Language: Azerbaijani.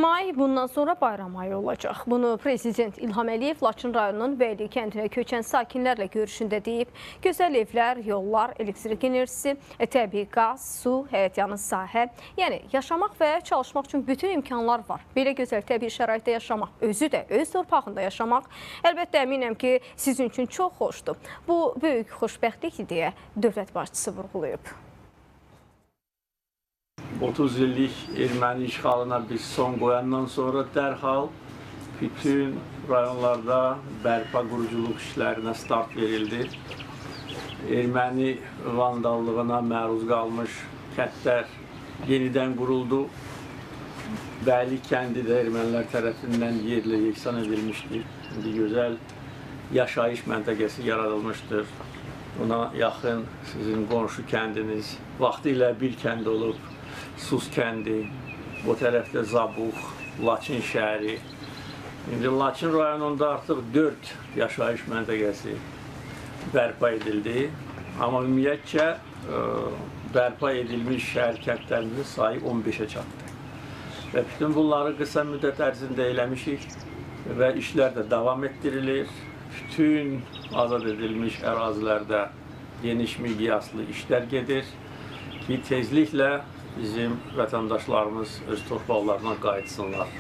May bundan sonra bayram ayı olacaq. Bunu Prezident İlham Əliyev Laçın rayonunun Bəyli kəndinə köçən sakinlərlə görüşündə deyib. Gözəl evlər, yollar, elektrik enerjisi, təbii qaz, su, həyətyanı sahə, yəni yaşamaq və çalışmaq üçün bütün imkanlar var. Belə gözəl təbii şəraitdə yaşamaq, özü də öz torpağında yaşamaq, əlbəttə əminəm ki, sizin üçün çox xoşdur. Bu böyük xoşbəxtlikdir deyə dövlət başçısı vurğulayıb. 30 illik erməni işğalına biz son qoyandan sonra dərhal bütün rayonlarda bərpa quruculuq işlərinə start verildi. Erməni vandallığına məruz qalmış kəndlər yenidən quruldu. Bəyli kəndi də ermənilər tərəfindən yerlə yeksan edilmişdir. İndi gözəl yaşayış məntəqəsi yaradılmışdır. Buna yaxın sizin qonşu kəndiniz vaxtilə bir kənd olub. Sus kəndi, o tərəfdə Zabux, Laçın şəhəri. İndi Laçın rayonunda artıq 4 yaşayış məntəqəsi bərpa edildi. Amma ümumiyyətcə bərpa edilmiş şəhər kəndlərimizin sayı 15-ə çatdı. Və bütün bunları qısa müddət ərzində eləmişik və işlər də davam etdirilir. Bütün azad edilmiş ərazilərdə geniş miqyaslı işlər gedir ki, tezliklə bizim vətəndaşlarımız öz torpaqlarına qayıtsınlar.